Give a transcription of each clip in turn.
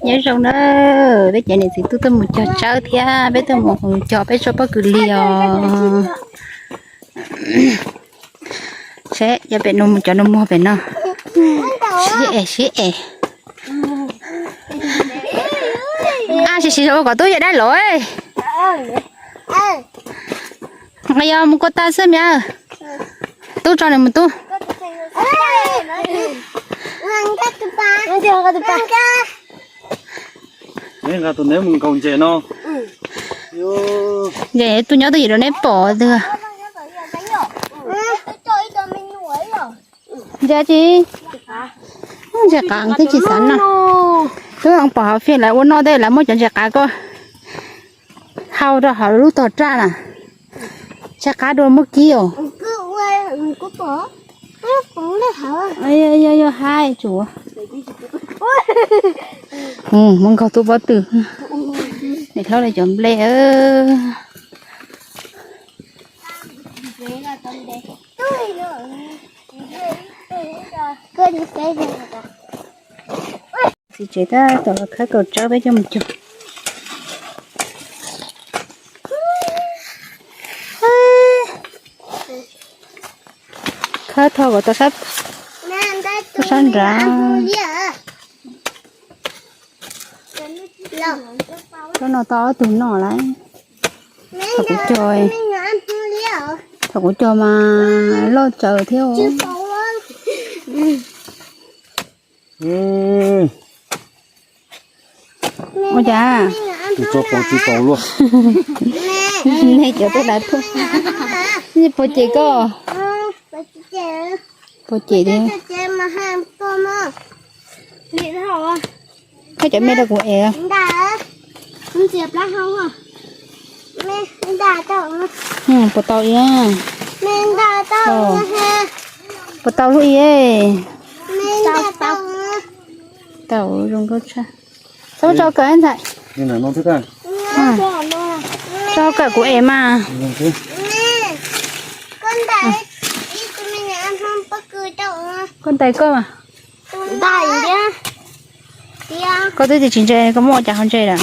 Nyob zoo na, peb cov niam txiv tub tuaj mus cog tsawb thiab peb tuaj mus cog peb tsob pob kws lig os. Seb yog pem no mus cov no muag pem no. Sib es sib es. A, sim sim ua kom tub yog dab los. Nqis yog mus kua tag xwb miv. Tub tso nws mus tub. Nqa tus neb mus nkaus ntses no. Ntses tub nyob twj ywm rau neb pom twg. Ntses tsi, ntses qav twb tsis xav noj. Twb pom hauv fij lawv ua noj tej lawv muab cov ntses qav ko hau rau hauv lub tog raj na. Ntses qav dua muab kib os. Yog hais tsuav. Muab nkaug tub pob tw. Niam hlob li cov nplej. Txiv tsev tab tom los khawb kaus tsawb peb coj mus cog. Khawb tho kom tau sab, tau sab nrad. Tsob no tau ob tug noj lawm. Thaum kuv cog, thaum kuv cog mas loj tsawv thiab. Ua cas? Tus tso pauv tsis pauv luaj. Nej cov tej dav tuaj, nej puas cem koj? Puas cem li? Koj cov me rau kuv es. Puas tau li? Puas tau lub i? Tau zoo nkauj tshaj. Tau tso kawm ntxhais. Tso kawm kuv es mas. Koj ntais koj mas. Koj twb tsis ntse, koj muab ua cas ho ntse lawm?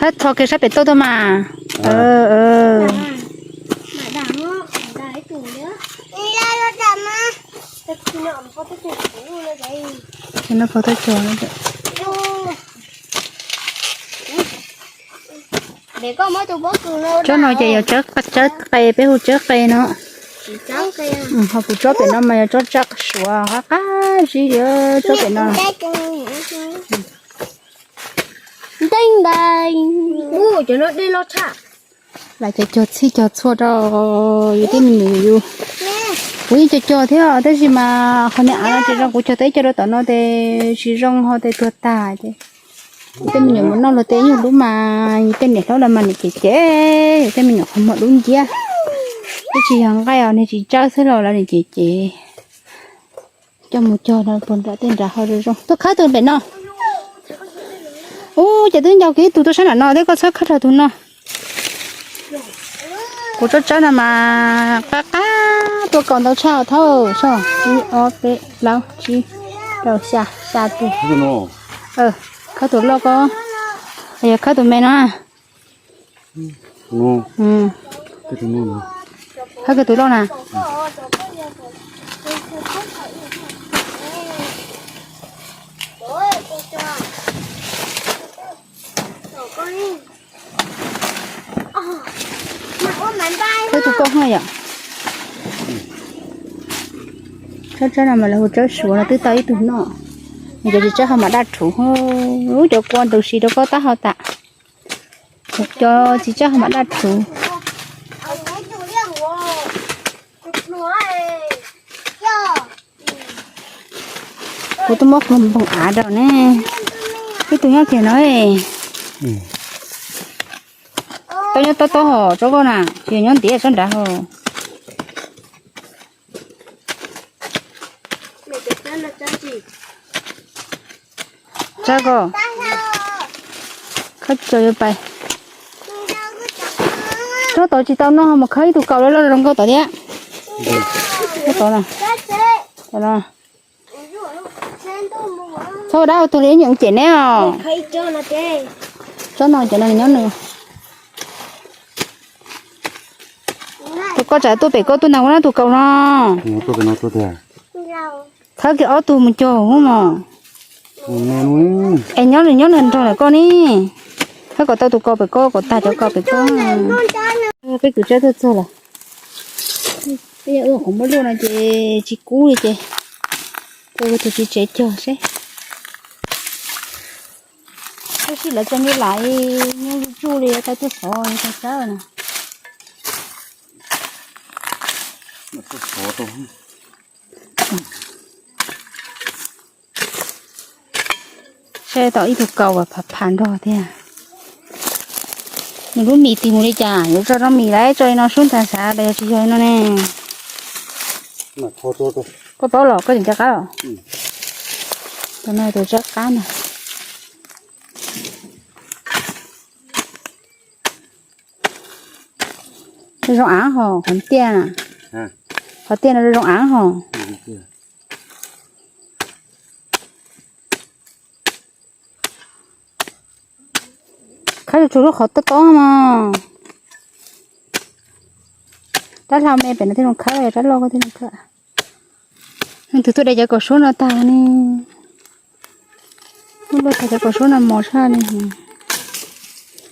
Hab tho kiag sab pem tuaj tuaj mas. Tsob no ces yog tsawb qe, peb hu tsawb qe no. Ho kuv tsob pem no mas yog tsob tsaj suav qab qab zib, tsob pem no. Lam cog cog txhij cog txhua rau yus tej me nyuam yus. Kuv yeej cog cog thiab tab sis mas qhov niag av no tsis zoo, kuv cog teb cog rau tom no ces tsis zoo ho tes tuag tag ces yus tej me nyuam mus noj luag tej nyuag lub mas yus tej niam hlob lawv mas nws cem cem, yus tej me nyuam qhov muag dub nciab. Twb tsis yog nqaij os, nws tsis tsawb xwb los lawv nws cem cem. Coj mus cog no puas nram tej nrad ho zoo zoo. Tuaj khawb tus pem no. Ub, ces twb nco kiag ib tug tuaj sab nram no thiab, koj txhob khawb rau tus no. Kuv tsob tsawb no mas qab qab tuaj kaus ntau tshaj thawj soj. Ib ob peb plaub tsib rau xya, xya tus. Khawb tus loj ko, yog khawb tus me no. Khawb tus loj na. Khawb tus ko yom. Tsawb tsawb no mas lawv hu tsawb suav no twb tau ib tug noj. Nws cov tsis tsawb ho mam daj rhuv, lub cov kua ntws si rau koj tab hau tas. Cov tsis tsawb ho mam daj rhuv. Kuv twb muab pluag npoog av rau ne. Ib tug nyob kiag no. Tau nyob tob tob hos tsob koj na, tsis yog nyob ntiav tsob nrad hos. Tsawb koj, khawb tso yuav pais. Tsob tod tsis tau noj, mus khawb ib tug kaus loj loj zoo nkauj tod thiab. Txhob ua dab ua tuag li, nyeem cem neb os. Tsob no cov no nws nyob nws. Tus koj tsam tuaj pem koj tuaj ntag ua na tus kaus no. Khawb kiag ob tug mus cog hub mos. Es nyob nws nyob nws nrog lawm koj ne. Khawb kom tau tus kaus pem koj kom tag cov kaus pem koj. Peb kwv tsab tuaj txog lawm. Peb yuav ua qhov muab luaj no ces tsis kub li ces ua tus txiv tsev cog seb. Tab sis lawv txog nyob lawm, nyob zuj zus li tau tuaj xov tau tsawb na. Saib tom ib tug kaus phav phav nrog thiab. Nws lub mis tig mus li cas, yuav tso rau mis lawm, tso li no sub ntag xav tas yog tsis yog li no ne. Koj paub los koj tseem cov qab los. Tus no tus tsab qab no. Zoo av hos qhov tiaj na. Qhov tiaj no zoo av hos. Khawb tsuas lub qhov tob tob no. Rab hlau me pem no thiaj zoo khawb, rab loj koj thiaj zoo khawb. Leej twg tuaj de cov kaus suab no tag ne. Muab luaj tag cov kaus suab no mos tshaj li.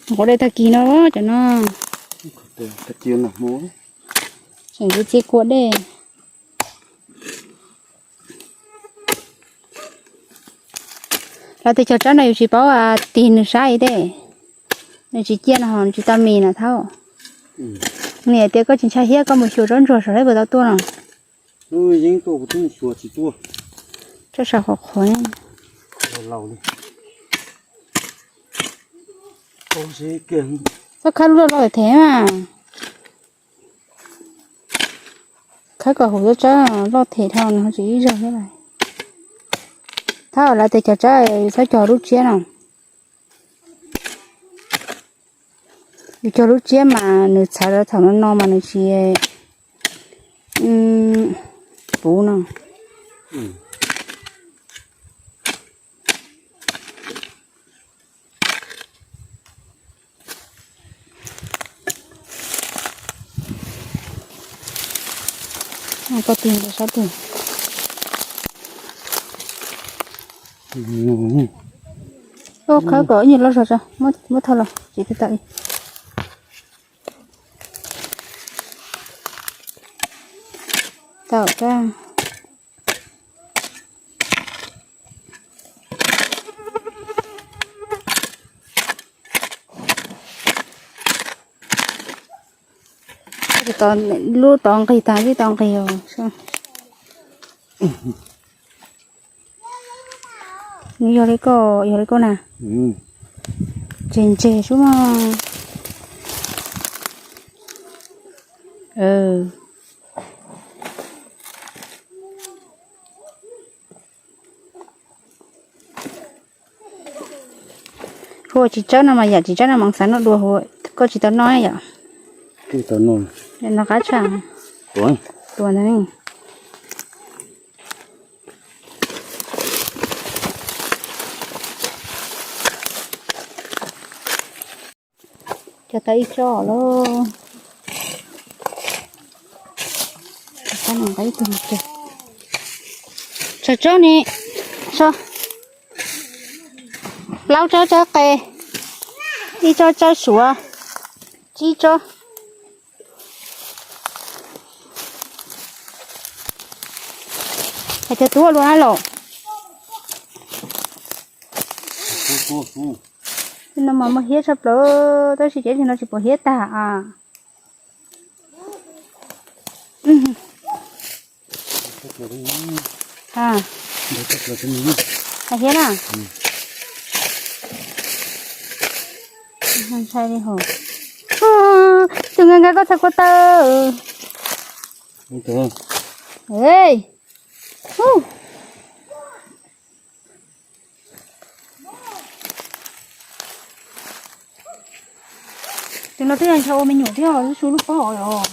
Qhov de tag kis no cov no. Tseem txiv kua dej. Lawv tias cog tsab no yus tsis paub tig nws saib tej, nws tsis ciaj no ho tsis tau mis na thaub. Niam tias koj tsis ntshai hiab koj mus xyuas tsob ntsuag saum lawv puas tau tuaj no. Yeeb tuaj kuv twb xyuas tsis tuaj. Tsob saum qhov qhuav. Txhob khawb lub loj loj them mas. Khawb kom hauv tsob tsawb loj them dhau nws ho tsis ib zaug thiab lawm. Thaub lawv tias cog tsawb yus txhob cog lub tsiab no. Yus cog lub tsiab mas nws txhawv thaum no no mas nws tsis puv no. Koj tig ntawm sab twg? Ua khawb kom ib nyuag loj zog tso, muab thau los tsis tau li. Tau tso. Lub tod nqis tag, lub tod nqis os. Nws yog li koj, yog li koj na. Tseg ntseg xwb mas. Hu tsis tsawb no mas yam tsis tsawb no mas xav noj dua hu, koj tsis tau noj yom. No qab tshaj. Tua ntag. Cog tau ib tsob lauj. Tsawb tsob ni, plaub tsob tsawb qe, ib tsob tsawb suav, tsib tsob. Hais tias tuaj luaj na los. No mas muaj hiab tshaj plaws tab sis ces no tsis pom hiab tag a. Hais hiab na. Ntshai li hos. Tus nqa nqa koj txhais kua taw. Tus no twb yog ntshaw ua me nyuam thiab, lub su lub pob os.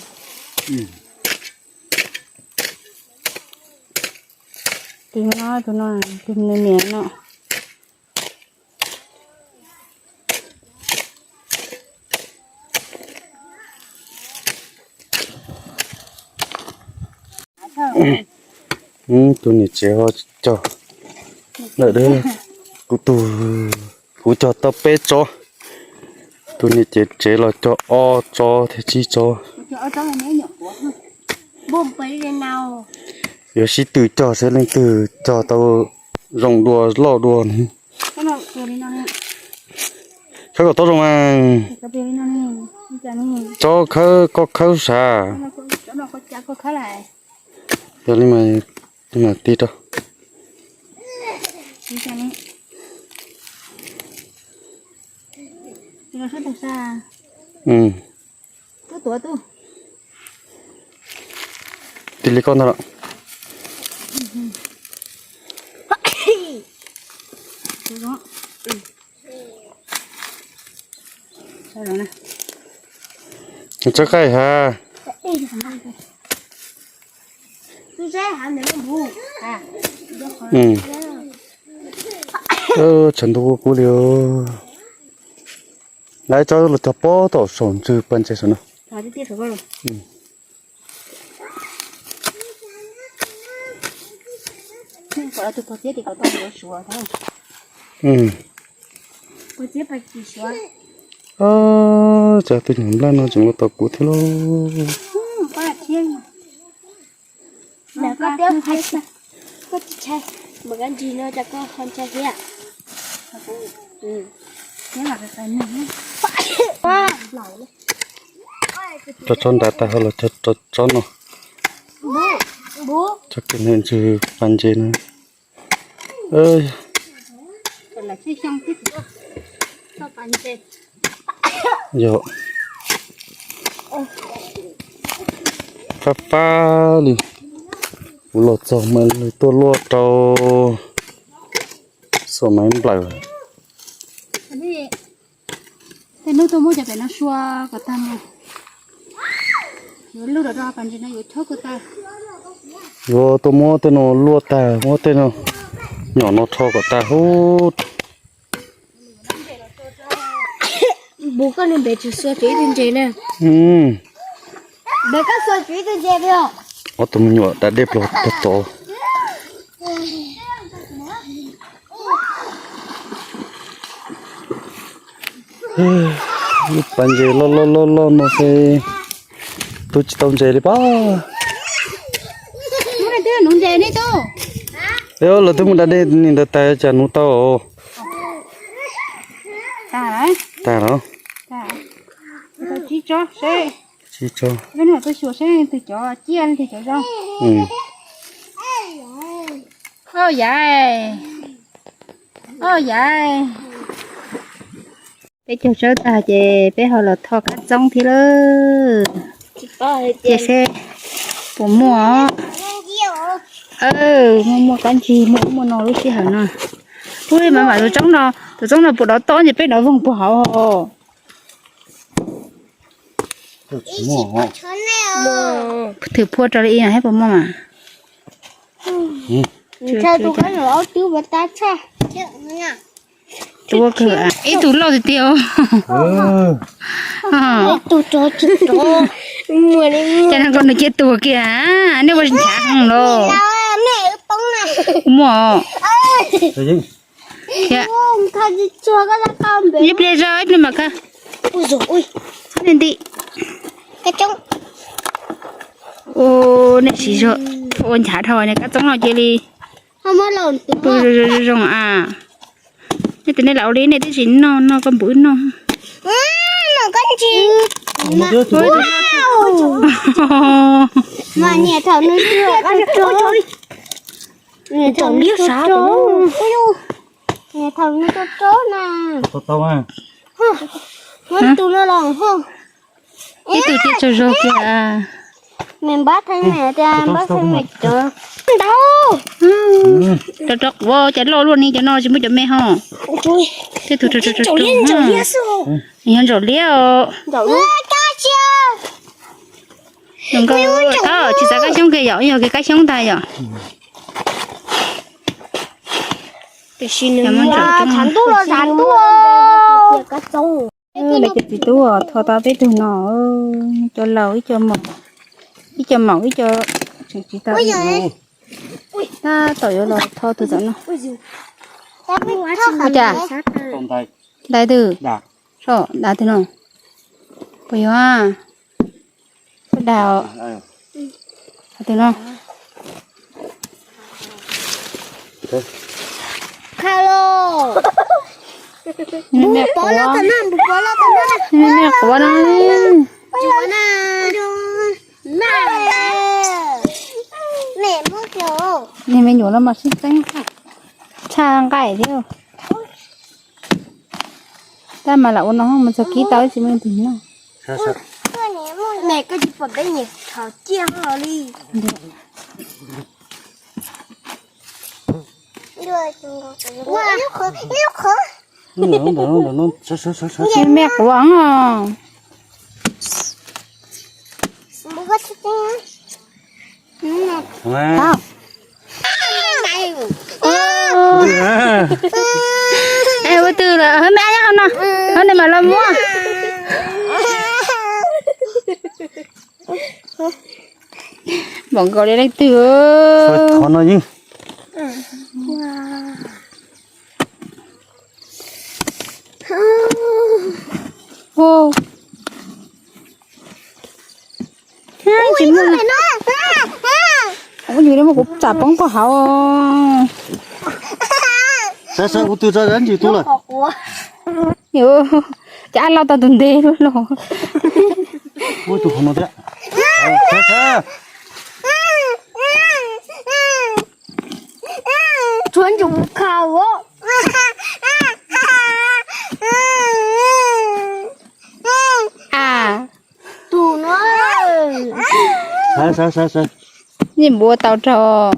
Tus no, tus no, tus niam niam no. Tus niam tsev ho cog lawm. Kuv tus, kuv cog tau peb tsob, tus niam tsev los cog ob tsob thiab tsib tsob. Yuav sib tw cog seb leej twg cog tau zoo dua loj dua. Khawb kom tau zoo mas. Tsob khawb, koj khawb sav. Yog li mas, li mas tig rau. Tig li koj ntag los. Tsob qaij ha. Tshav ntuj kub kub li. Lawv tsob los cog pob tom saum ntswg pas ntses saum no. Cas tus nyuam nplaj no tseem los tom kuv thiab lauj. Cog tsob nrad tag ho los cog tsob no. Tsob kev ntswg pas ntses no. Yog fab fab li. Kuv los txog mas lawv tuaj luaj rau xuas maiv nplawm. Tej hnub tuaj muab cov pem no sua kom tag mus. Yuav lub rau pas ntses no yuav chob kom tag. Yuav tuaj muab tej no luaj tag, muab tej no nyom no rho kom tag hub. Npus koj nws npem tsis xua tsis ib tug ntses na. Npem koj xua tsis ib tug ntses li os. Ob tug me nyuam da dej pluag tag tod. Lub pas ntses loj loj loj loj no xwb, tu tsis tau ntses li pab. Lawv twb mus da dej ni ntawd tas cas nuv tau. Tag los? Tsib tsob. Tus xyuas seb tus cov ciaj li tus cov zoo. Au yaiv, au yaiv. Peb cog tsawb tag ces peb ho los tho kab txoob thiab lawm. Cia seb puas muaj. Muaj, muaj kab ntsig, muaj ub muaj no lub sij hawm no. Ub, mam mam tus txoob no, tus txoob no puas dov tob ces peb dov voog puag hauv ho. Thwm phua rau li ib no thiab puas muaj mas. Tus kab nws ob tub ua tab tshaj. Tua kawg, ib tug loj tiag tiag. Cas neeg ko nws cia tuag kiag, nej ua nchav heev los. Muaj. Ib pliag zoj ib pliag mam khawb. Nti nti. Ua nej siv zog, ua nchav dhau nej kab txoob no cia li. Zoo a. Nej tias nej lam ua li nej twb tsis noj, noj koj npum wb noj. Thaum nws tuaj tsob na. Muab tus no los ho. Ib tug cia tsaug zog kiag. Npab theej me, npab theej me cov ntau. Rau rau quav cas loj luaj ni, cov no tsis muaj cov me ho. Tej tug rau rau rau rau. Nyob ntsaum liab os. Zoo nkauj, tsis xav kab xyoob kiag yom, yog kiag kab xyoob ntag yom. Tiam sis nws muaj ntsaum coob. Lawv cov txiv tub tho tau peb tug no, cov laus ib co maum, ib co maum ib co tseem tsis tau. Tab tom yuav los tho tus txawm no. Ua cas? Ntais twg? Soj dav twg no? Puas yog? Soj dav os. Twg no? Me me quav, me me quav no. Niag me nyuam no mas sib txeeb tshaj nqaij thiab. Tab mas lam ua no mus txog kib tau ib tsis muaj tus noj. Me quav. Ua twg lawm, hauv me ab nyob hauv no, hauv no mam los muab. Npaum nkaus li leej twg. Qhov no yeej. Tsis muaj. Ua yus li muab kuv tsam poob puag hauv. Saib saib ua twg tso, dab ntsis tus lawm. Cas ab lauj tau tus ntev luaj los. Ua tus hauv no thiab. Saib saib. Tsuav ntsus khaus. A, tus no. Saib saib saib saib. Yeej npuav tau rau.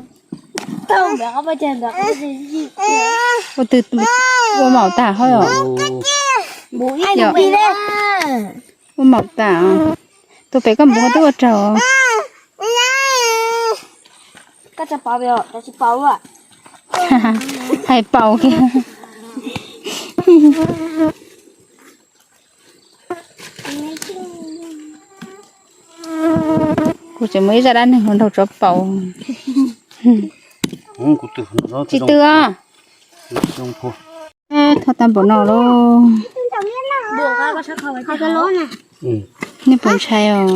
Ua twg ua maum tag hos. Ua maum tag. Tus pem koj npuav twb ua raug. Hais paus kiag. Kuv tseem muaj ib zaj dab neeg hluas nraug tsov paus. Tsis tw os. Tho tau npaum no lauj. Nej puas ntshai os?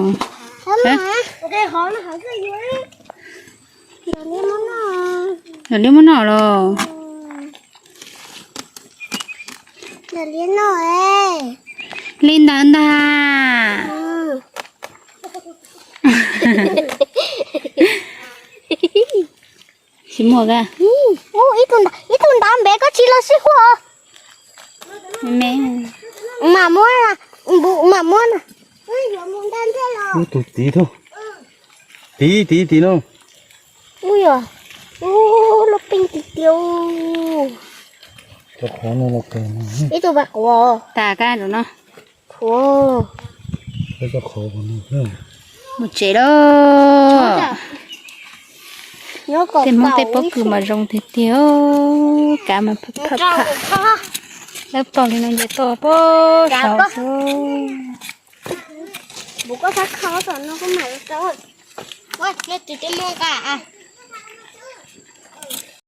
Yog li muab noj los. Li ntawd ntag. Tsis muaj. Ib tug ntawd npem koj tsis los sib huaj. Me, mam muab, mam muab na. Ib tug tid thiab. Tid tid tid no. Ub yog, ub lub peej tiag tiag. Cov qhov no los kawg. Ib tug pas quav. Tas kab rau no. Mus tsev lauj. Tej Hmoob tej pob kws mas zoo tiag tiag, kav mas pham pham. Lawv pom li no ces tuaj pob saud xwb.